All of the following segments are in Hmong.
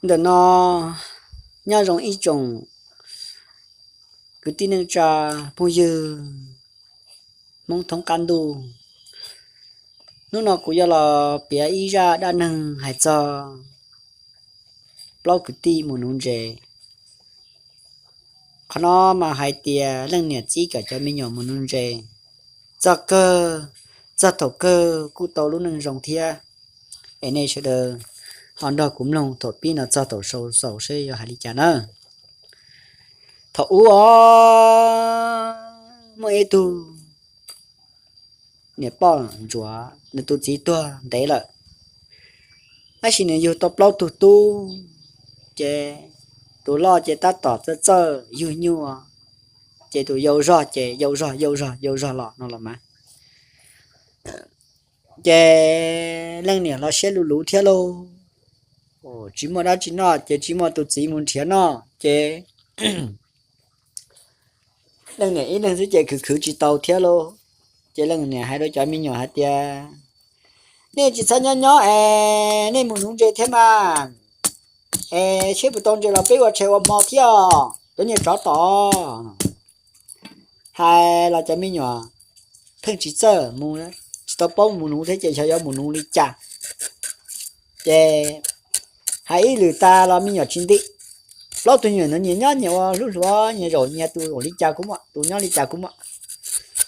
Ntawm no nyob zoo ib tsoom kwv tij neej tsa phooj ywg Hmoob thoob qab ntuj. Hnub no kuv yuav los piav ib zaj dab neeg hais txog plaub kwv tij mus nuv ntses. Qhov no mas hais tias leej niam txib kom cov me nyuam mus nuv ntses, txog kawg, txog thaum kawg kuj tau lub neej zoo thiab. Es nej sawv daws ho nrog kuv mloog thaum pib no txog thaum xaus xaus seb yuav hais li cas na. Thaum ub os, muaj ib tug niam poj ntsuav nws tus txiv tuag ntev lawm, tab sis nws yug tau plaub tug tub, ces tus loj ces tab tom txawj txawj yug nyuj, ces tus yau zog ces yau zog yau zog yau zog los no los mas. Ces leej niam los siab luv luv thiab lauj, tsis muaj dab tsi noj ces tsis muaj tus txiv mus nrhiav noj ces leej niam ib leeg xwb ces khwv khwv tsis tau thiab lauj. Ces leej niam hais rau cov me nyuam hais tias, nej tsis txhob nyob nyob es nej mus nuv ntses thiab mas, es seb puas tau ntses los peb ua tshais ua hmo thiab, cov niag tsov tom. Hais los cov me nyuam pheej tsis txawj mus, tsis tau paub mus nuv thiab ces xyov yuav mus nuv li cas. Ces hais ib lwm tas los me nyuam tsis nti. Plaub tug me nyuam ntawd nyias nyob nyias ua hlub hluas, nyias zaum nyias, tus zaum li cas kuj muaj, tus nyob li cas kuj muaj.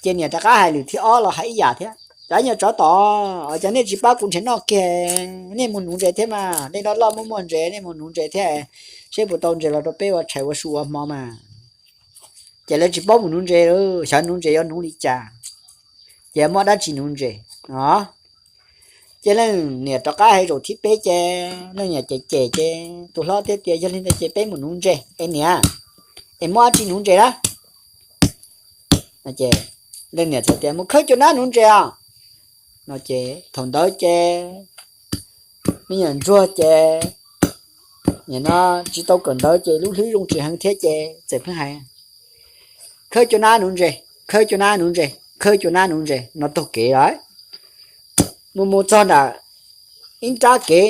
Ces niam rov qab hais lwm thib ob los hais ib yam thiab, cov niag tsov tom, cov nej tsis pab kuv nrhiav noj kiag, nej mus nuv ntses thiab mas, nej loj loj muaj muaj ntses, nej mus nuv ntses thiab, seb puas tau ntses los rau peb ua tshais ua su ua hmo mas. Ces lawv tsis paub mus nuv ntses, xyov nuv ntses yuav nuv li cas, ces muaj dab tsi nuv ntses no. Ces leej niam rov qab hais zaum thib peb ces leej niam cem cem ces tus hlob thiaj tias, yog li ntawd ces peb mus nuv ntses es niam, es muaj dab tsi nuv ntses na? Leej niam txawm tias, mus khawb cua nab nuv ntses os. No ces thaum ntawd ces me nyuam ntsuag ces nim no tsis tau kawm ntawv ces lub hlwb zoo tsis heev thiab ces txawm pheej hais, khawb cua nab nuv ntses, khawb cua nab nuv ntses, khawb cua nab nuv ntses no taug kev lawm. Mus mus txog nram ib nrab kev,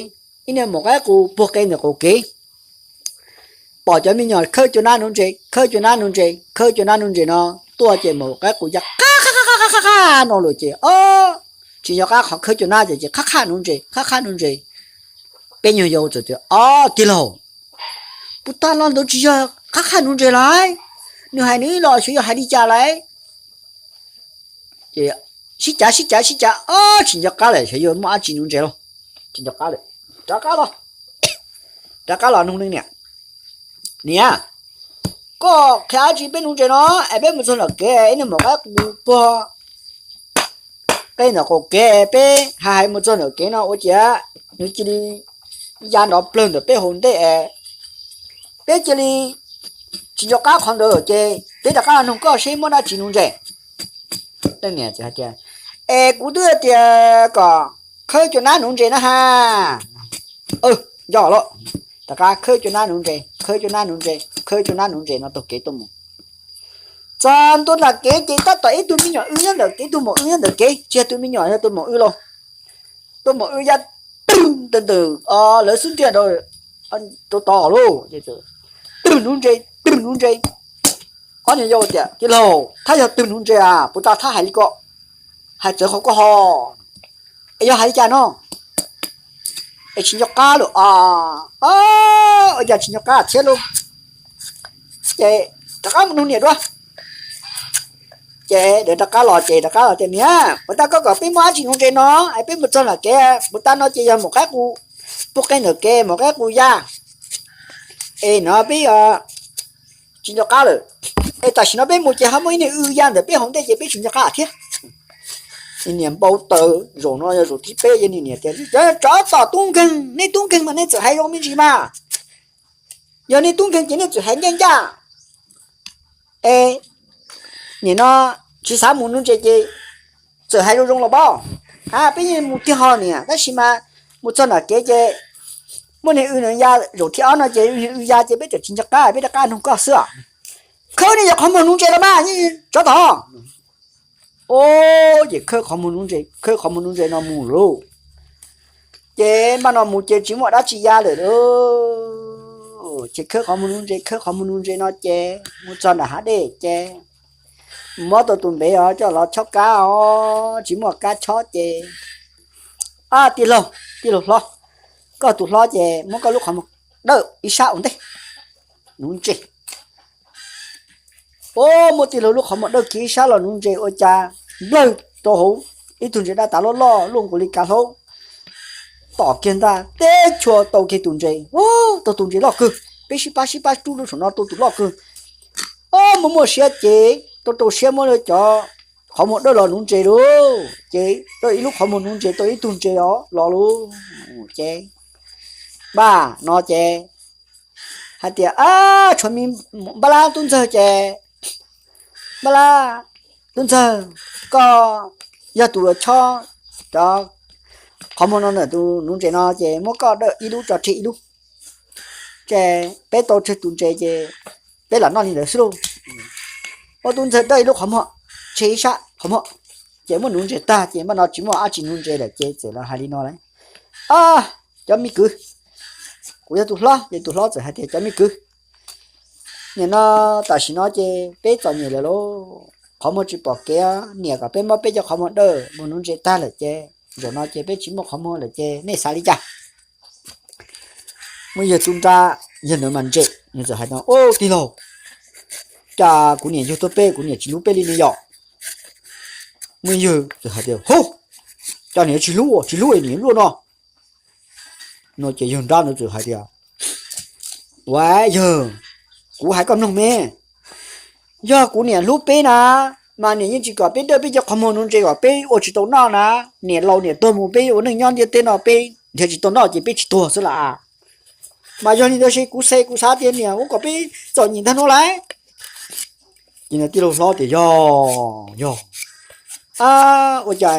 ib niag maum qaib qus puag qe ntawm qaum kev, pom cov me nyuam khawb cua nab nuv ntses, khawb cua nab nuv ntses, khawb cua nab nuv ntses no tuaj ces maum qaib qus ya qab qab qab qab qab no lawm ces, o, tsis nco qab qhov khawb cua nab ces qab qab nuv ntses, qab qab nuv ntses. Peb nyuag yau txawm tias, o, tij laug, puag ta los ntawd tsis yog qab qab nuv ntses lawm, nws hais nws los xyov yog hais li cas lawm. Sib cav sib cav sib cav, o, tsis nco qab lawm xyov yuav muaj dab tsi nuv ntses lauj. Tsis nco qab lawm, rov qab los, rov qab los nug leej niam, niam, koj qhia dab tsi peb nuv ntses no? Es peb mus txog nram kev ib niag maum qaib qus puag qe ntawm qaum kev, peb hais hais mus txog nram kev no ua ciav nws cia li ya nrov plawg ntawm peb hauv ntej es peb cia li tsis nco qab qhov ntawd ces peb rov qab los nug koj seb muaj dab tsi nuv ntses. Leej niam hais tias, es kuv twb tias kom khawb cua nab nuv ntses na ha. Nco lawm, rov qab khawb cua nab nuv ntses, khawb cua nab nuv ntses, khawb cua nab nuv ntses no taug kev tuaj mus. Txog ntua nram kev ces tab tom ib tug me nyuam w nyob ntawm kev, ib tug maum w nyob ntawm kev, tsis yog tus me nyuam, yog tus maum w lauj. Tus maum w ya twg ntawm ntawm lawv xub ntiag rau tod lauj, twg nuv ntses, twg nuv ntses. Ob niag yau tias, tij laug, thab yog twg nuv ntses a, puag ta thab hais li ko, hais txawv qhov koj ho, es yog hais li cas no? Es tsis nco qab lawm a, ua cas tsis nco qab thiab lauj. Ces rov qab mus nug niam dua. Ces rov qab los ces rov qab los tias, niam, puag ta koj kom peb muaj dab tsi nuv ntses no es peb mus txog nram kev, puag ta no ces yog maum qaib qus puag qe ntawm kev, maum qaib qus ya, es no peb tsis nco qab lawm. Es tam sim no peb mus ces ho muaj ib niag w ya ntawm peb hauv ntej ces peb tsis nco qab thiab. Niam npau taws, zaum no yog zaum thib peb, yog niam tias, cov tsov tom tub nkeeg, nej tub nkeeg mas nej txawm hais zoo me ntsis mas, yog nej tub nkeeg ces nej txawm hais ncaj ncaj. Es nim no tsis xav mus nuv ntses ces txawm hais zoo zoo los paub. A, peb yeej mus tiag ho niam, tab sis mas mus txog nram kev ces muaj niag w ya, zaum thib ob no ces niag w ya ces peb txawm tsis nco qab, peb rov qab nug koj xwb os. Khawb nej cov qhov muag nuv ntses los mas, tsov tom. Ces khawb qhov muag nuv ntses, khawb qhov muag nuv ntses no mus lauj. Ces npaj no mus ces tsis muaj dab tsi ya lawm lauj. Ces khawb qhov muag nuv ntses, khawb qhov muag nuv ntses no ces mus txog nram hav dej ces muab tau tus npev os coj los chob kab os, tsis muaj kab chob ces, a, tij laug, tij laug hlob, koj tus hlob ces muab koj lub qhov muag dawj ib sab ua ntej nuv ntses. Ua, muab tij laug lub qhov muag dawj kiag ib sab los nuv ntses ua cas nplawg rau hauv ib tug ntses dab tav loj loj luaj nkaus li kav hlaub, tom kiag ntaj teb chua tau kiag tus ntses, tau tus ntses loj kawg, peb sib pab sib pab rub rau saum no tau tus loj kawg. Ua, muaj muaj siab ces rau rau siab muab cov qhov muag dawj los nuv ntses lauj, ces dawj ib lub qhov muag nuv ntses tau ib tug ntses os los lauj. Ces npaj no ces hais tias, a, tshuav me npaj lab tub ntxawg ces, npaj lab tub ntxawg, koj yog tus chob cov qhov muag no ntawm tus nuv ntses no ces muab koj dawj ib lub tso tseg ib lub, ces peb tau tsawg tus ntses ces peb lam noj li ntawd xwb lauj. Ua, tub ntxawg dawj ib lub qhov muag tseg ib sab qhov muag, ces muab nuv ntses tag ces npaj no tsis muaj dab tsi nuv ntses lawm ces txawm los hais li no lawm, a, cov me kwv, kuv yog tus hlob ces tus hlob txawm hais tias, cov me kwv, nim no tam sim no ces peb txom nyem lawm lauj, qhov muag tsis pom kev, niam kom peb muab peb cov qhov muag dawj mus nuv ntses tag lawm ces zaum no ces peb tsis muaj qhov muag lawm ces nej xav li cas? Muaj yawg tub nrab, yawg ntawd mas ntse, nws txawm hais tias, ub, tij laug, cas kuv niam yug tuaj peb, kuv niam tsis hlub peb li ne yom? Muaj yawg txawm hais tias, hub, cas niam tsis hlub, tsis hlub niam luaj no. No ces yawg nrab ntawd txawm hais tias, ua, yawg, kuv hais koj mloog me, yog kuv niam hlub peb na, mas niam yeej tsis kom peb dawj peb cov qhov muag nuv ntses kom peb ua tsis tau noj na. Niam laus niam tuag mus peb ua neej nyob ntiaj teb no peb nrhiav tsis tau noj ces peb tsis tuag xwb las. Mas yog li ntawd ces kuv xav, kuv xav tias niam ua kom peb txom nyem ntag no lauj. Ces nws tij laug hlob tias, yog, yog, ua cas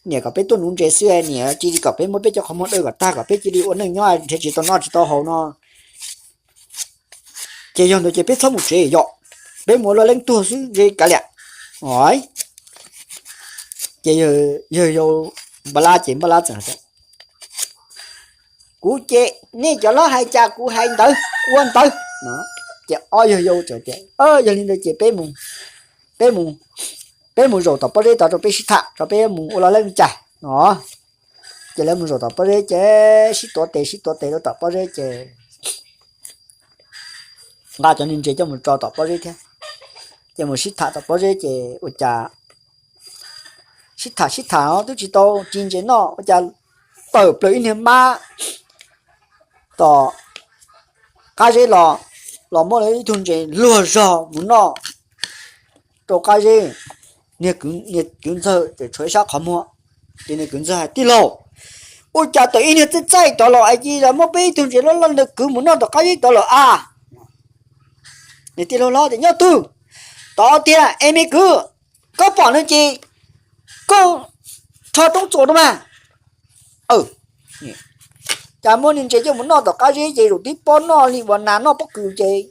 niam kom peb tuaj nuv ntses xwb, niam cia li kom peb muab peb cov qhov muag dawj kom tag kom peb cia li ua neej nyob nrhiav tsis tau noj tsis tau haus no. Ces yog ntawd ces peb txhob mus tsev yom, peb mus ua luaj leej tuag xwb ntshe kav liam. Ces yawg yau npaj lab ces npaj lab txawm hais tias, kuv ces nej cov hlob hais cas kuv hais ntawd ua ntawd. Ces ob yawg yau txawm tias, yog li ntawd ces peb mus, peb mus, peb mus zaum tom pob zeb tod rau peb sib tham rau peb mus ua luaj leej cas no. Ces lawv mus zaum tom pob zeb ces sib tuav tes sib tuav tes rau tom pob zeb ces nqa cov niag ntses coj mus tso tom pob zeb thiab. Ces mus sib tham tom pob zeb ces ua cas sib tham sib tham twb tsis tau ris ntses noj ua cas tawm plaws ib niag mab tom qab zeb los, los muab ib tug ntses luag zog mus noj rau qab zeb. Niag kwv ntxawg tseem tshuav ib sab qhov muag, ces niag kwv ntxawg hais, tij laug, ua cas tawm ib niag txaij txaij tod los es cia li muab peb ib tug ntses loj loj ntawd kwv mus noj tom qab zeb tod lawm a? Niag tij laug hlob tias, nyob twg? Tod tiag es me kwv, koj pom no ces koj rho roob txuas rau mas. Cas muab niag ntses coj mus noj tom qab zeb ces zaum tib pob noj li uas nas noj pob kws ces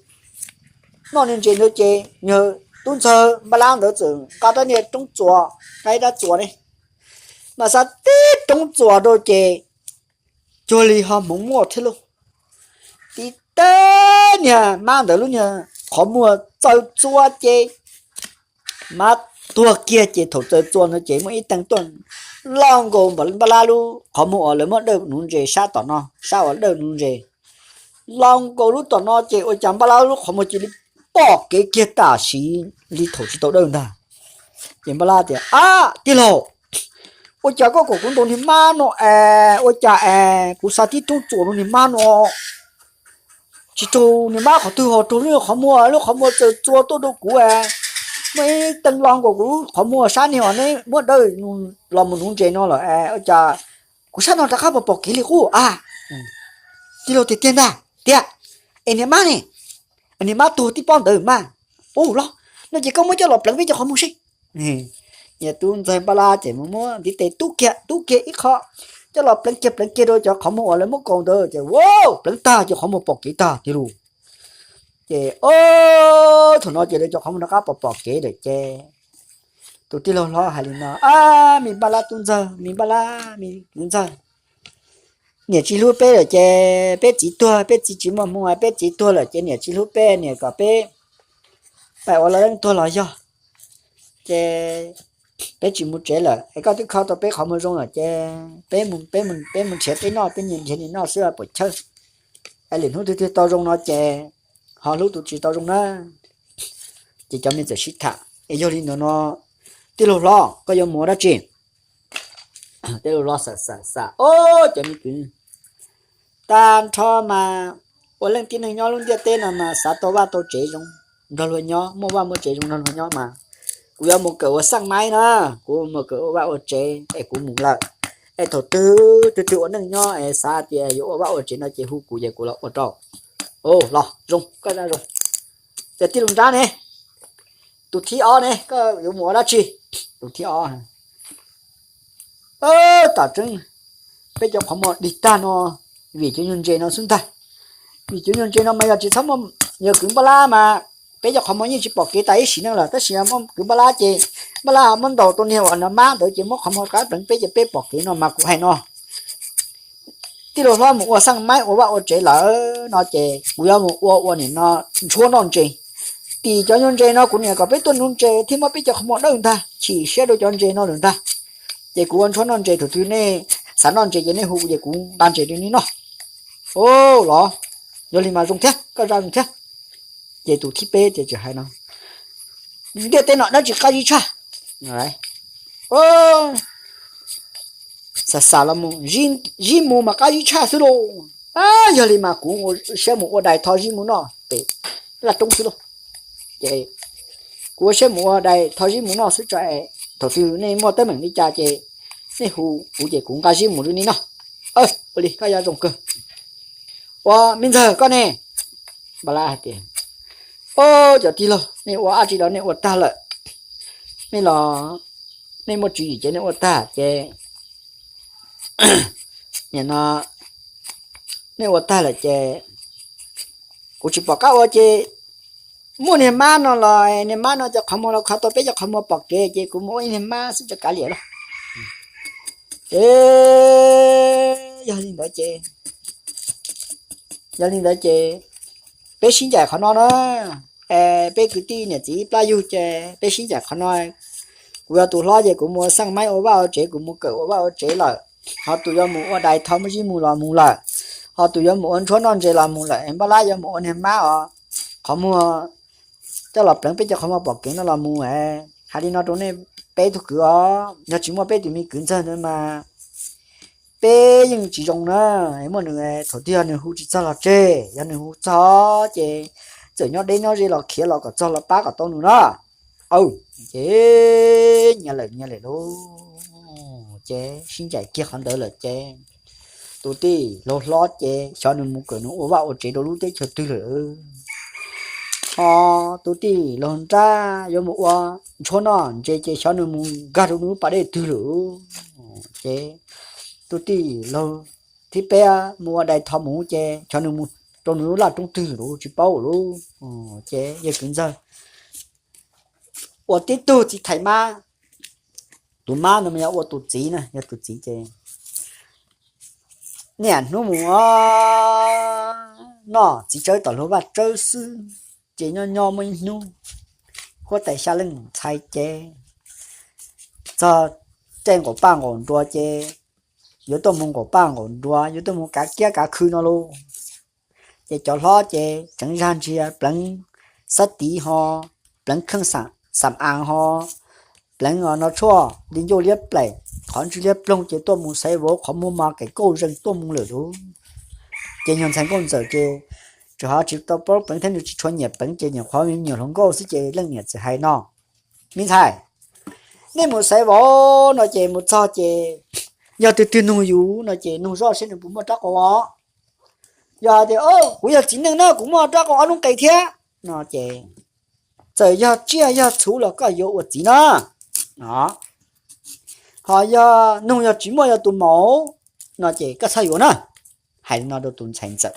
noj niag ntses ntawd ces yawg tub ntxawg npaj lab ntawd txawm nqa rab niag roob txuas, nqa ib rab txuas ne, mas xav tib roob txuas rau ces cuag li ho hmoov muaj thiab lauj. Tib teb niag mab ntawd lub niag qhov muag txaws txuas ces mab tuag kiag ces thaum txaws txuas ntawd ces muaj ib teeg tuaj los nkaus npaj lab lub qhov muag uas lawv muab dawj nuv ntses sab tom no, sab uas dawj nuv ntses, los nkaus lub tom no ces ua cas npaj lab lub qhov muag cia li pom kev kiag tam sim li thaum tsis tau dawj ntag. Ces npaj lab tias, ab tij laug, ua cas koj kom kuv ntaus niag mab no es ua cas es kuv xav tib roob txuas rau niag mab no tsis raug niag mab qhov twg ho raug lub qhov muag, lub qhov muag txaws txuas tuaj rau kuv. Muaj ib teeg los nkaus kuv lub qhov muag sab niag uas neb muab dawj los mus nuv ntses no lawm es ua cas kuv sab no rov qab pom pom kev li qub a? Tij laug tiag tiag ntag tiag. Es niag mab ne? Niag mab tuag tib pob ntawd mas. Ub los, no ces koj muab coj los pleev peb cov qhov muag seb. Niag tub ntxawg npaj lab ces mus muab ntiv tes tub kiag tub kiag ib qho, coj los pleev kiag pleev kiag rau cov qhov muag uas lawv muab kaus ntawd ces ua pleev tag ces qhov muag pom kev tag tiag lauj. Ces thaum no ces lawv cov qhov muag rov qab pom pom kev lawm ces tus tij laug hlob hais li no, ab me npaj lab tub ntxawg, me npaj lab me kwv ntxawg, niam tsis hlub peb lawm ces peb txiv tuag, peb txiv tsis muaj hmoo, peb txiv tuag lawm ces niam tsis hlub peb, niam kom peb pab ua lawv leej tuag los yog, ces peb tsis mus tsev lawm es koj twb kho tau peb qhov muag zoo lawm ces peb mus, peb mus nrhiav peb noj, peb nyias nrhiav nyias noj xwb puas chawj. Es lwm hnub twg twg tau zoo no ces ho hlub, tus tsis tau zoo na. Ces cov me txawm sib tham es yog li ntawd no, tij laug hlob koj yuav mus ua dab tsi? Tij laug hlob xav xav xav, o, cov me kwv, tag nrho mas ua leej tib neeg nyob lub ntiaj teb no mas xav tau vaj tau tsev zoo nrog luag nyob, muaj vaj muaj tsev zoo nrog luag nyob mas kuv yuav mus kawm ua xaj maib na, kuv mus kawm ua vaj ua tsev es kuv mus lawm. Es thaum twg twg twg ua neej nyob es xav tias yuav ua vaj ua tsev no ces hu kuv ces kuv los ua rau. Los zoo, koj zoo. Ces tij laug nrab ne, tus thib ob ne, koj yuav mus ua dab tsi? Tus thib ob, tam tseeb peb cov qhov muag dig tag no vim cov nyuag ntses no xwb ntag. Vim cov nyuag ntses no mas yog tsis txhob muaj, yog kwv npaj lab mas peb cov qhov muag yeej tsis pom kev tas ib sim neej lawm, tab sis muaj kwv npaj lab ces npaj lab muab ntaus tau niag uas no mab ntawd ces muab qhov muag qab pleev peb ces peb pom kev no mas kuv hais no. Tij laug hlob mus ua xaj maib ua vaj ua tsev lawm no ces kuv yuav mus ua ua nim no ntshuab noj ntses. Tim cov nyuag ntses no kuv niam kom peb tuaj nuv ntses thiab muab peb cov qhov muag dawj ntag, chim siab rau cov ntses no lawm ntag. Ces kuv ua ntshuab noj ntses, thaum twg nej xav noj ntses ces nej hu kuv ces kuv nqa ntses rau nej noj. Los, yog li mas zoo thiab, koj zaj zoo thiab. Ces tus thib peb ces tseem hais no, ntiaj teb no dab tsi qab zib tshaj? Xav xav los mus, zib mus mas qab zib tshaj xwb lauj. Yog li mas kuv ua siab mus ua dais tho zib mus noj pem laj roob xwb lauj. Ces kuv ua siab mus ua dais tho zib mus noj xwb tso, thaum twg nej muaj teeb meem li cas ces nej hu kuv ces kuv nqa zib mus rau nej noj. Ua li koj zaj zoo kawg. Ua me ntxawg koj ne? Npaj lab hais tias, o, cov tij laug, nej ua dab tsi los nej ua tag lawm, nej los, nej muaj tswv yim ces nej ua tag ces, nim no nej ua tag lawm ces kuv tsis pom qab ua ces muaj niag mab no los, niag mab no cov qhov muag los kho tau peb cov qhov muag pom kev ces kuv mus ua ib niag mab xwb tso kav liam lauj. Ces yog li ntawd ces, yog li ntawd ces peb sib ncaim qhov no na. Es peb kwv tij niam txiv ib plab yug ces peb sib ncaim qhov no. Kuv yog tus hlob ces kuv mus ua xaj maib ua vaj ua tsev, kuv mus kawm ua vaj ua tsev lawm. Ho tus yuav mus ua dais tho zib mus los mus lawm. Ho tus yuav mus ua ntshuab noj ntses los mus lawm, npaj lab yuav mus ua niag mab os, qhov muag coj los pleev peb cov qhov muag pom kev no los mus. Hais li no rau nej peb tug kwv os, yog tsis muaj peb tus me kwv ntxawg ntawd mas peb yeej tsis zoo na. Muaj nws, thaum twg yog nws hu tsis txog los tseg, yog nws hu txog ces txawm nyob deb nyob ze los khiav los kom txog los pab kom tau nws na. Ces nyias lawm nyias lawm lauj. Ces sib ncaim kiag qhov ntawd lawm ces tus tij laug hlob ces xyov nws mus kawm nws ua vaj ua tsev rau lub teb chaws twg lawm. Ho tus tij laug nrab yuav mus ua ntshuab noj ntses ces xyov nws mus nkag rau nws lub pas dej twg lawm. Ces tus tij laug thib peb mus ua dais tho mus ces xyov nws mus rau nws lub laj roob twg lawm tsis paub lawm. Ces yawg kwv ntxawg ua tib tug txiv thais mab, tus mab no mas yog ua tus txiv na, yog tus txiv ces niaj hnub mus noj txiv tsawb tom luag vaj tsawb xwb. Ces nyob nyob muaj ib hnub huab tais xya leej ntxhais ces txog caij nqaum paj nqaum nruas ces yuav tuaj mus nqaum paj nqaum nruas, yuav tuaj mus kav kiab kav khw no lauj. Ces cov hlob ces tseev zag ntsia pleev xab tiv ho, pleev kheej xam aav ho, pleev no tshuaj li ncauj liab plaim, qhov ntswg liab ploog ces tuaj mus xaiv vauv, qhov muag mas kev kauj zeeg tuaj mus lawm lauj. Ces nyuag ntxhais nkauj ntxawm ces tseem ho tsis tau paub pleev thiab nws tsis tshua nyiam pleev ces nyuam qhuav me nyuam hluas nkauj xwb ces leej niam txawm hais no, me ntxhais, nej mus xaiv vauv no ces mus txog ces yog twg twg nug yus no ces nug zoj seb nws puas muaj rab qau os. Yog hais tias kuv yog txiv neej na kuv muaj rab qau ob lub qe thiab no ces txawm yog tsiaj yog txhu los koj yuav ua txiv na. Ho yog nug yog tsis muaj yog tus maum no ces koj txhob yuav na. Hais li no rau tus ntxhais ntxawm.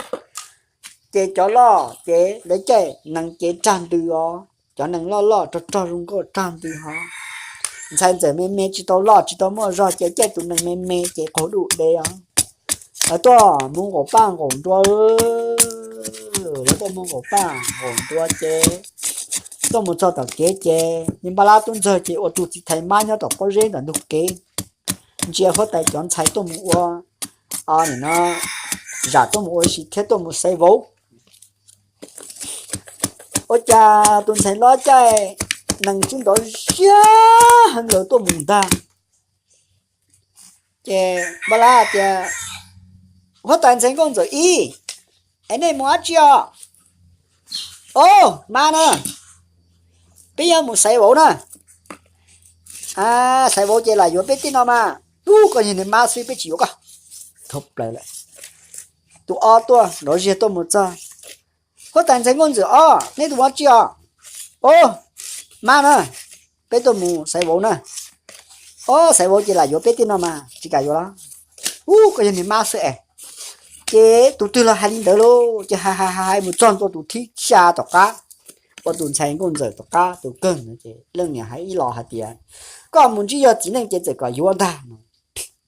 Ces cov loj ces lawv caij nees ces rag ntws os, cov nees loj loj rog rog zoo nkauj rag ntws ho. Ntxhais ntxawm me me tsis tau loj tsis tau muaj zog ces caij tus nees me me ces qaug duj de os. Lawv tuaj mus nqaum paj nqaum nruas, lawv tuaj mus nqaum paj nqaum nruas ces tuaj mus txog tom kev ces niag Npaj Lab tub ntxawg ces ua tus txiv thais mab nyob tom pob zeb ntawm ntug kev, ntsia huab tais cov ntxhais tuaj mus ua, nim no zam tuaj mus ua si thiab tuaj mus xaiv vauv. Ua cas tus ntxhais hlob caij nees tswb nrov ziab heev lawm tuaj mus ntag. Ces Npaj Lab tias, huab tais ntxhais nkauj ntxawm ib, es nej mus dab tsi os? Os, mas na, peb yuav mus xaiv vauv na. Xaiv vauv ces lam yuav peb tej no mas. Ub, koj yog niag mab xwb peb tsis yuav koj. Thov plaws lawm. Tus ob tuaj nrov ziag tuaj mus txog. Huab tais ntxhais nkauj ntxawm os, nej tuaj mus dab tsi os? Os, mas na, peb tuaj mus xaiv vauv na. Os, xaiv vauv ces lam yuav peb tej no mas tsis kam yuav los? Ub, koj yog niag mab xwb es. Ces tus twg los hais li ntawd lauj, ces hais hais hais mus txog ntua tus thib xya tom qab, ua tus ntxhais nkauj ntxawm tom qab tus kawg no ces leej niam hais ib los hais tias, koj mus ntsib yog txiv neej ces txawm kom yuav ntag no.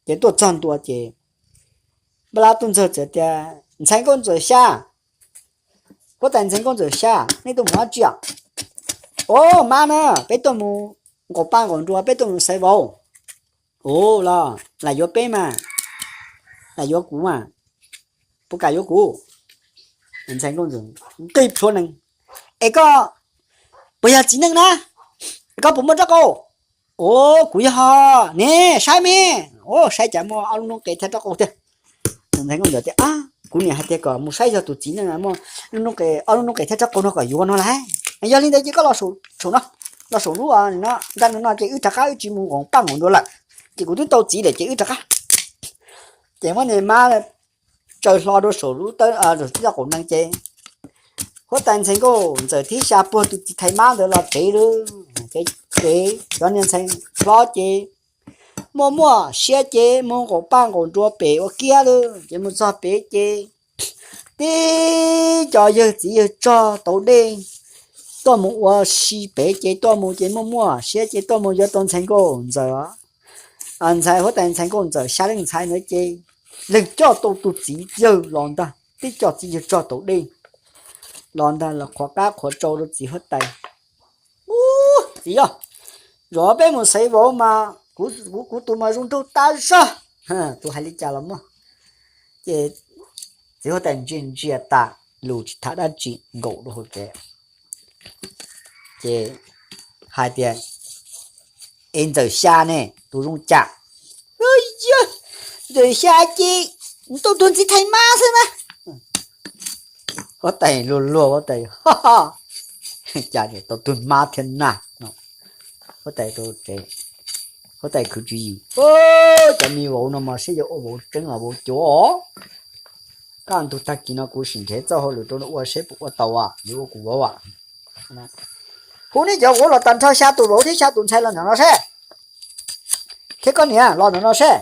Ces tuaj txog ntua ces Npaj Lab tub ntxawg txawm tias, ntxhais nkauj ntxawm xya, huab tais ntxhais nkauj ntxawm xya, nej tuaj mus dab tsi os? Os, mab na, peb tuaj mus nqaum paj nqaum nruas, peb tuaj mus xaiv vauv. Ua los lam yuav peb mas, lam yuav kuv mas, puas kam yuav kuv? Ntxhais nkauj ntxawm nqis plhuav nees, es koj puas yog txiv neej na? Es koj puas muaj rab qau? Ua, kuv yog ne, saib me. Ua, saib cas muaj ob lub noob qes thiab rab qau thiab. Ntxhais nkauj ntxawm tias, kuv niam hais tias kom mus saib yog tus txiv neej muaj lub noob qes, ob lub noob qes thiab rab qau no kom yuav no lauj. Yog li ntawd ces koj los saum no, los saum lub no, nrab no ces wb rov qab, wb tsis mus nqaum paj nqaum nruas lawm, ces kuv twb tau txiv lawm ces wb rov qab. Ces muab niag mab tsaws hlo rau saum lub tawb, saum tib toj qaum nees ces huab tais ntxhais nkauj ntxawm thib xya puag tus txiv thais mab ntawd los tsev lauj. Ces cov niag ntxhais hlob ces muaj muaj siab ces mus nqaum paj nqaum nruas pem ua kiab lauj. Ces mus txog pem ces tib co yawg txiv yawg tsog tauv dej tuaj mus ua si pem ces tuaj mus ces muaj muaj siab ces tuaj mus yuav tau ntxhais nkauj ntxawm, ntxhais huab tais ntxhais nkauj ntxawm xya leej ntxhais ntawd ces leeg coj tau tus txiv yawg los ntag, tib co txiv yawg tsog tauv dej los ntag los qhuas qab qhuas tsau rau txiv huab tais. Ub, txiv yog, zov peb mus xaiv vauv mas kuv, kuv tus mas zoo nraug tag zog. Tus hais li cas los muaj. Ces txiv huab tais ntsia ntsia tas, lus tsis tham dab tsi nkaum rau hauv tsev. Ces hais tias, es ntxawm xya ne, tus zoo cas? Ntxawm xya ces tau tus txiv thais mab xwb na. Huab tais luag luag, huab tais, cas tau tus mab thiab na. Huab tais rau tsev, huab tais khwv tswv yim, cov me vauv no mas saib yuav ua vauv tseeb los vauv cuav. Kaj ntug tag kis no kuv sim nrhiav txoj hauj lwm rau nws ua seb puas ua tau, yuav ua kuv vauv. Hu nej cov vauv los tag nrho xya tus vauv thiab xya tus ntxhais los ntawm no seb, thiab koj niam los ntawm no seb.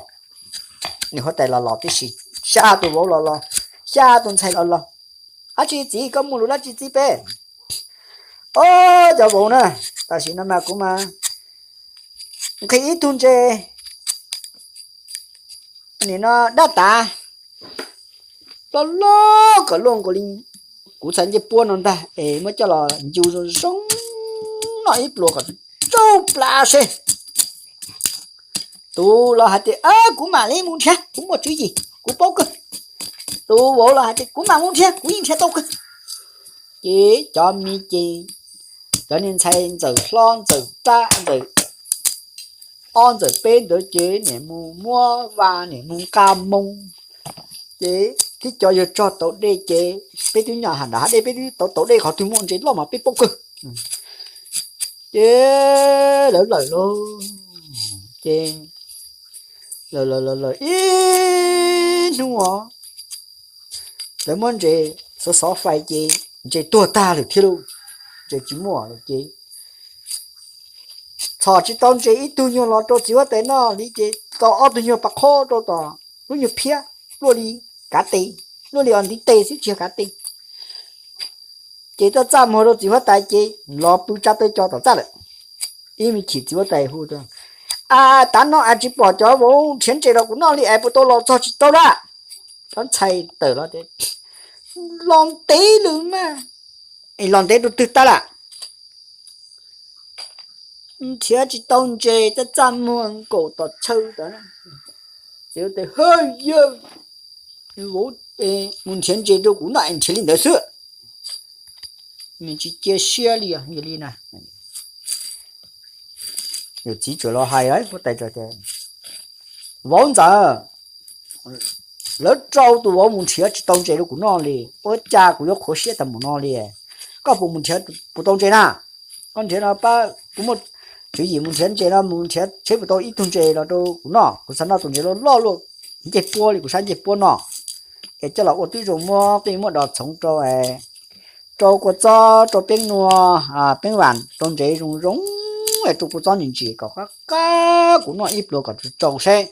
Nws huab tais los los tib si, xya tus vauv los los, xya tus ntxhais los los. Dab tsi txiv, koj muaj lus dab tsi txib peb? Ob, cov vauv na, tam sim no mas kuv mas nqhis ib tug ntses, nim no dab tav loj loj kom luaj nkaus li kuv txhais ncej puab no ntag es muab coj los ncu zoo zoo noj ib pluas kom tsau plab seb. Tus los hais tias, kuv mam li mus nrhiav, kuv muaj tswv yim, kuv paub kawg. Tus vauv los hais tias, kuv mam mus nrhiav, kuv yeej nrhiav tau kawg. Ces cov me ces, cov niag ntxhais ntxawm hlob ntxawm rab ntxawm ob ntxawm peb ntawd ces niam mus muab vas, niam mus nqa moo. Ces tib co yawg tsog tauv dej ces peb twb nyob hav nram hav dej, peb twb tauv tauv dej qhov twg muaj ntses loj mas peb paub kawg. Ces lawv lawm lauj, ces lawv lawm lawm lawm ib hnub os, lawv muab ntses xov xov fais ces ntses tuag tag lawm thiab lauj, ntses tsis muaj lawm ces txhom tsis tau ntses ib tug nyuag los rau txiv huab tais noj li ces tau ob tug nyuag pas khob rau tom lub nyuag phiab luaj li kav tes, luaj li os ntiv tes xwb tsis yog kav tes. Ces txaj txaj muag rau txiv huab tais ces los pw tsa taw co tom txaj lawm. Ib me chim txiv huab tais hu, a, tav no es tsis pom cov vauv nrhiav ntses rau kuv noj li es puas tau los txog tsis tau lawm? Cov ntxhais tawm los tias, los ntev lawm mas. Es los ntev rau twg tag lam? Nrhiav tsis tau ntses, txaj txaj muag nkaum tom chaw tod. Txiv tias, hawj yawg, mus nrhiav ntses rau kuv noj es nrhiav li ntawd xwb. Nws tsis cia siab li os, li na. Yawm txiv txawm los hais huab tais tias, vauv ntxawm, lawv rau tus vauv mus nrhiav tsis tau ntses rau kuv noj li, ua cas kuv yuav qhuav siab tas mus no li? Koj puas mus nrhiav puas tau ntses na? Koj nrhiav no pab kuv muaj tswv yim mus nrhiav ntses no, mus nrhiav seb puas tau ib tug ntses los rau kuv noj. Kuv xav noj tus ntses loj loj luaj ncej puab li kuv sab ncej puab no, es coj los ua twb zoo, muab qij muab dos txhoov rau, rau kua txob, rau peeb nua, peeb vam, rau ntses zoo zoo, es rau kua txob ntsim ntsim kom qab qab kuv noj ib pluag kom tsau seb